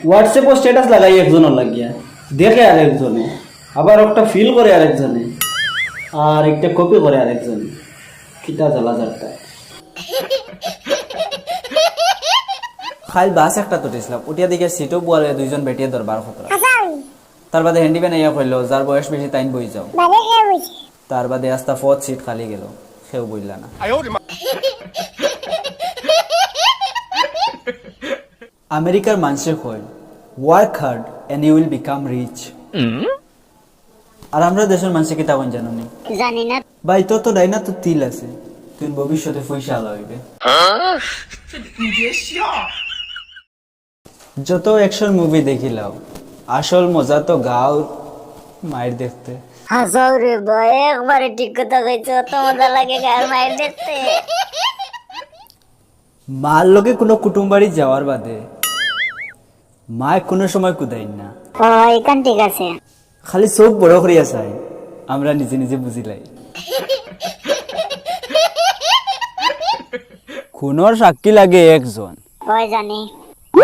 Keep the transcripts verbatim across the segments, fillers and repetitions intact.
WhatsApp-ও status লাগাই একজনর লাগিয়া, দেখে আরেকজনে, আবার একটা feel করে আরেকজনে, আর একটা copy করে আরেকজনে। কিতা জ্বালা যারটা। কাইল বাস একটাত উঠছিলাম, উঠিয়া দেখি সিটো বওয়ার দুইজন বেটিয়ে দরবার খতরা। তার বাদে handyman আইয়া কইলো, "যার বয়স বেশি তাইন বই যাও।" তার বাদে আস্তা ফথ সিট খালি গেল, কেউ বইলা না। আমেরিকার মানষে কয়, "Work hard and you will become rich।" আর আমরা দেশর মানষে কিতা কইন জানো নি? জানি না। ভাই, তোর তো ডাইনা তো তিল আছে, তুই ভবিষ্যতে পয়সা আলা হইবে। যত action movie দেখিলাও, আসল মজা তো গাঁওর মাইর দেখতে। হাসাও রে ভাই, একবারে ঠিক কথা কইছো, অত মজা লাগে গাঁওর মাইর দেখতে। মার লগে কোনো কুটুম বাড়ি যাওয়ার বাদে মায় কোনো সময় কুদাইন না। ও, এখান ঠিক আছে। খালি চোখ বড় করিয়া চাই, আমরা নিজে নিজে বুঝিলাই। খুনর সাক্ষী লাগে একজন। ওই জানি।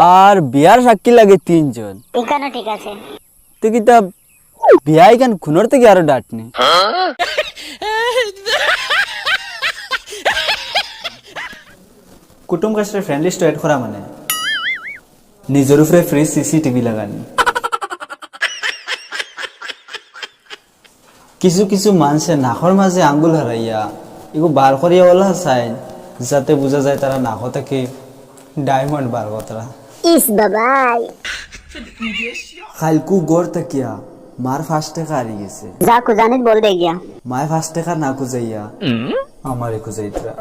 আর বিয়ার সাক্ষী লাগে তিনজন। এখানও ঠিক আছে। তো কিতা বিয়া ইখান খুনর থাকি আরো ডাট নি? কুটুম কাছরে friend list-ও add করা মানে নিজর উপরে free সিসিটিভি লাগানি। কিছু কিছু মানষে নাকর মাঝে আঙ্গুল হারাইয়া ইগু বার করিয়া ওলা চাইন, যাতে বুঝা যায় তারা নাক থাকি diamond বার করতরা। ইস বাবাই। কাইলকু ঘর থাকিয়া মার পাঁচ টেকা হারি গেছে। যা খুজানিত বল দে গিয়া। মায় পাঁচ টেকা না খুজাইয়া আমারে খুজাইতরা।